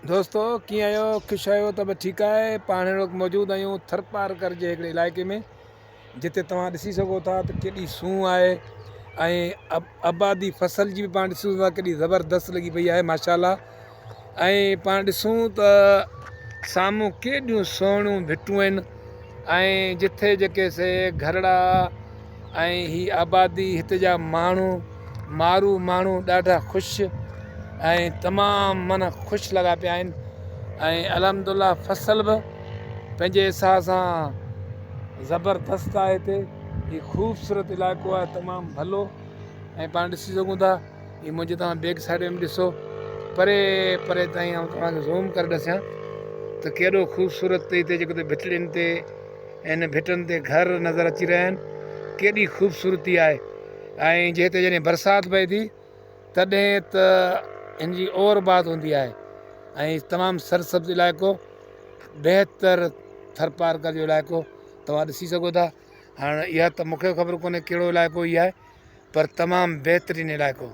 دوستو ڪيئن آهيو خوش آهيو طبيعت ٺيڪ آهي پاڻ هن وقت موجود آهيون ٿرپارڪر جي هڪڙي علائقي ۾ جتي توهان ڏسي سگهو ٿا ته ڪيڏي سونهن آهي ۽ آبادي فصل جي به پاڻ ڏسون ٿا ڪيڏي زبردست لڳي پئي آهي ماشاء الله ۽ پاڻ ڏسون ته سامهون ڪيڏيون سهڻيون ڀٽون آهن ۽ جٿي جيڪي سي گهرڙا ۽ هي آبادي هتي جا ماڻهو مارو ماڻهو ڏاڍا خوش ۽ تمام معنيٰ خوش لڳا پيا آهن ۽ الحمد الله فصل به پنهنجي حساب سان زبردست آهي هتي هي خوبصورت علائقو آهي تمام ڀلو ۽ پاڻ ڏسي سگهون ٿا هي منهنجي توهان بيڪ سائيڊ ۾ ڏسو پري پري تائين آئون توهان کي زوم ڪري ڏسيان ته ڪيڏو خوبصورت هتي جيڪو ڀتڙين تي ۽ ان ڀٽن تي گهر نظر اچي رهيا آهن ڪيڏي خوبصورتي آهي ۽ جي هتي جڏهن برسات پئي ٿي تڏهن ته هن جي اور بات هوندي آهي ۽ تمام سرسبز علائقو بهتر ٿرپارڪر جو علائقو توهان ڏسي سگهو ٿا هاڻ اها ته مونکي خبر ڪونهي ڪهڙو علائقو هي آهي پر تمام بهترين علائقو.